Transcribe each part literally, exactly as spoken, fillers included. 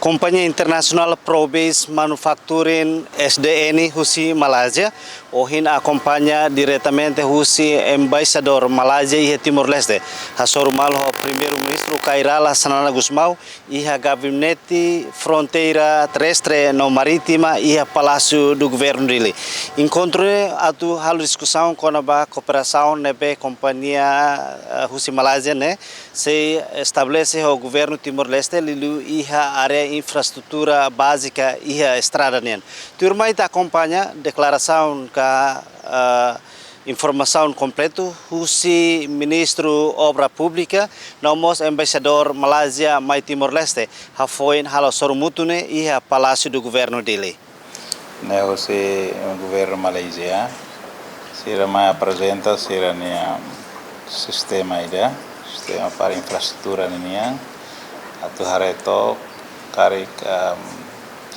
Kompañia internasionál Probase Manufacturing S D N husi Malázia, ohin akompaña diretamente husi Embaixadór Malázia iha Timor-Leste, hasoru malu ho Primeiru-Ministru Kay Rala Xanana Gusmão, iha Gabinete Fronteira Terrestre no Marítima, iha Palácio do Governo Dili. Enkontru ne'e atu halo diskusaun kona-ba kooperasaun ne'ebé kompañia, eh, husi Malázia ne'e sei estabelese ho governu Timor-Leste liuliu iha área infraestrutura bázika iha estrada nian. Tuirmai ita akompaña deklarasaun ka, eh, informasaun kompletu husi Ministru Obra Públika no mós Embaixadór Malázia mai Timor-Leste, hafoin halo sorumutu ne'e iha Palácio do Governo Dili. Ne'e husi governu Malázia, sira mai aprezenta sira-nia sistema ida, sistema para infraestrutura ninian, atu haree took karik, em,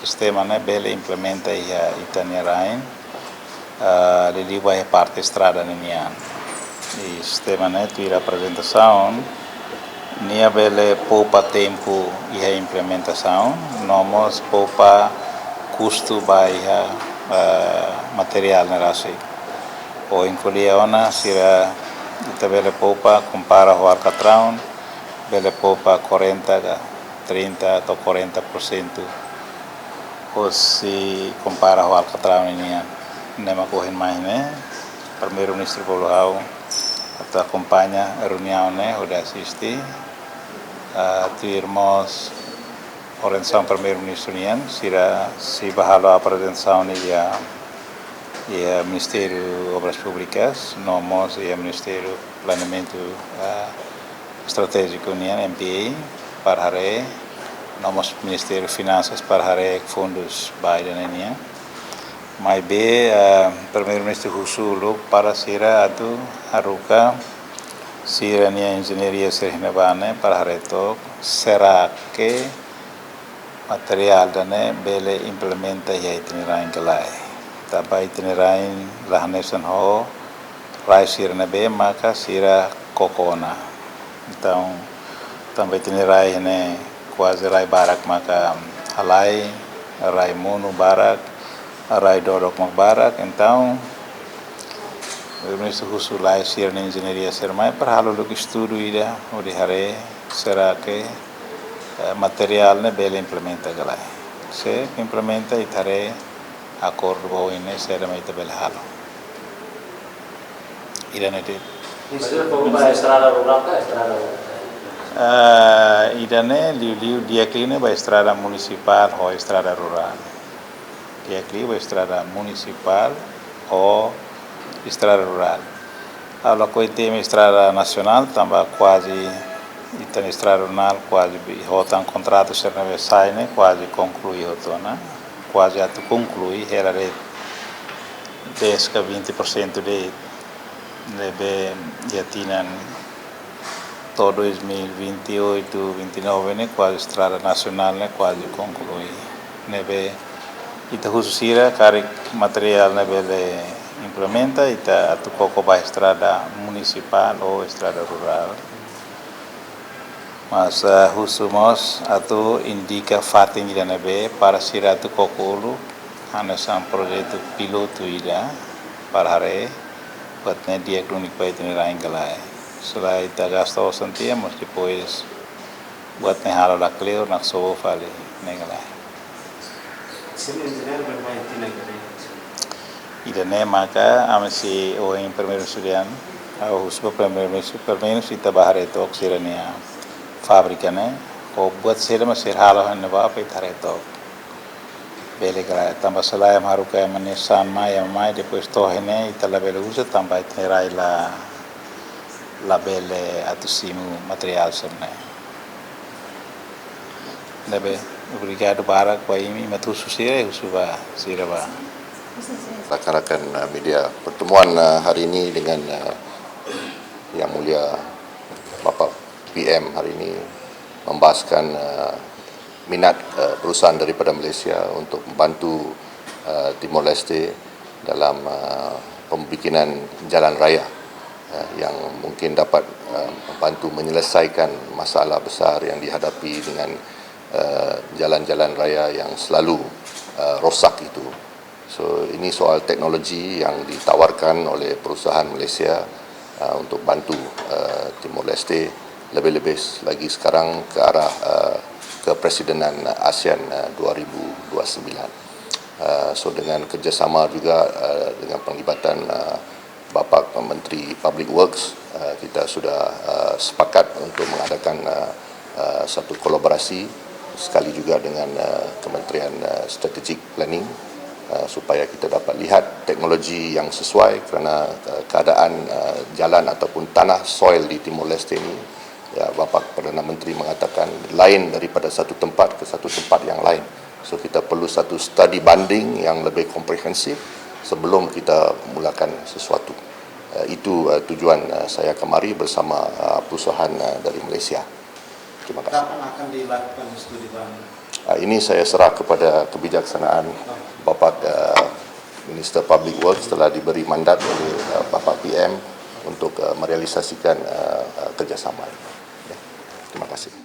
sistema ne'e bele implementa iha ita-nia rain, eh, liuliu ba iha parte estrada ninian. I sistema ne'e tuir aprezentasaun, nia bele poupa tempu iha implementasaun, no mós poupa kustu ba iha, eh, materiál ne'e rasik. Ohin ko'alia ona sira ita bele poupa kompara ho alkatraun, bele poupa quarenta ka trinta to'o quarenta por cento. Hosi kompara ho alkatraun ninian. Ne'e mak ohin mai ne'e, Primeiru-Ministru bolu ha'u atu akompaña reuniaun ne'e hodi asiste, ah, tuir mós orientasaun Primeiru-Ministru nian, sira sei bá halo aprezentasaun iha, iha Ministériu Obras Públikas, no mós iha Ministériu Planeamentu, ah, Estratéjiku nian, M P A, para haree, no mós Ministériu Finansas para haree fundus ba ida-ne'e nian. Maibé, ah, Primeiru-Ministru husu uluk para sira atu haruka sira-nia enjeñaria sira iha ne'ebá ne'e para haree took, será que materiál ida-ne'e bele implementa iha ita-nia rain ka lae. Tanba ita-nia rain la hanesan ho rai sira ne'ebé maka sira koko ona. Entaun, tanba ita-nia rai ne'e kuaze rai barak maka halai, rai monu barak, rai dodok mak barak. Entaun, Primeiru-Ministru husu lai sira-nia enjeñaria sira mai para halo uluk estudu ida, hodi haree será que, eh, materiál ne'e bele implementa ka lae. Se implementa, ita haree akordu ba oin ne'e saida mak ita bele halo. Ida-ne'e de'it. Maksudnya, fokus ba estrada rurál ka estrada? Ah, ida-ne'e liuliu di'ak liu ne'e ba estrada munisipál ho estrada rurál. Di'ak liu ba estrada munisipál ho estrada rurál. Ha'u lakohi temi estrada nasionál, tanba kuaze ita-nia estrada rurál kuaze be hotu ona, kontratu sira ne'ebé sai ne'e kuaze konklui hotu ona, kuaze atu konklui hela de'it dez ka vinte por cento de'it, ne'ebé iha tinan to'o dois mil e vinte e oito, vinte e nove ne'e kuaze estrada nasionál ne'e kuaze konklui. Ne'ebé ita husu sira karik materiál ne'e bele implementa, ita atu koko ba estrada munisipál ou estrada rurál. Mas, eh, husu mós atu indika fatin ida ne'ebé para sira atu koko uluk, hanesan projetu pilotu ida para haree buat ne'e di'ak duni ba ita-nia rain ka lae. Selae ita gasta osan tiha, mas depois buat ne'e halo la kleur, naksobu fali, ne'e ka lae. Sira enjeñeiru bele mai tinan ka lae? Ida-ne'e maka ami sei ohin Primeiru-Ministru dehan, ha'u husu ba Primeiru-Ministru, Primeiru-Ministru ita bá haree took sira-nia fábrika ne'e, ho buat saida mak sira halo iha ne'ebá para ita haree took. Bele ka lae, tanba selae ema haruka ema nia osan mai, ema mai, depois to'o iha ne'e, ita labele uza, tanba ita-nia rai la, labele atu simu materiál sira-ne'e. Ne'ebé, obrigadu barak ba imi, imi atu husu sira, husu ba sira bá. Rekan-rekan, eh, media, pertemuan, eh, hari ini dengan, eh, Yang Mulia Bapak P M hari ini membahaskan, eh, minat, eh, perusahaan daripada Malaysia untuk membantu, eh, Timor Leste dalam, eh, pembikinan jalan raya, eh, yang mungkin dapat, eh, membantu menyelesaikan masalah besar yang dihadapi dengan, eh, jalan-jalan raya yang selalu eh, rosak itu. So, ini soal teknologi yang ditawarkan oleh perusahaan Malaysia eh, untuk bantu eh, Timor Leste, lebih-lebih lagi sekarang ke arah eh, kepresidenan ASEAN eh, dua ribu dua puluh sembilan. Eh, so, dengan kerjasama juga eh, dengan penglibatan eh, Bapak Menteri Public Works, eh, kita sudah eh, sepakat untuk mengadakan eh, eh, satu kolaborasi sekali juga dengan eh, Kementerian eh, Strategic Planning eh, supaya kita dapat lihat teknologi yang sesuai kerana eh, keadaan eh, jalan ataupun tanah soil di Timor Leste ini, ya, Bapak Perdana Menteri mengatakan lain daripada satu tempat ke satu tempat yang lain. So, kita perlu satu study banding yang lebih komprehensif sebelum kita mulakan sesuatu. Eh, itu eh, tujuan eh, saya kemari bersama eh, perusahaan eh, dari Malaysia. Terima kasih. Kapan akan dilakukan studi banding? Ah, ini saya serah kepada kebijaksanaan Bapak eh, Minister Public Works, telah diberi mandat oleh eh, Bapak P M untuk eh, merealisasikan eh, eh, kerjasama. Ya, terima kasih.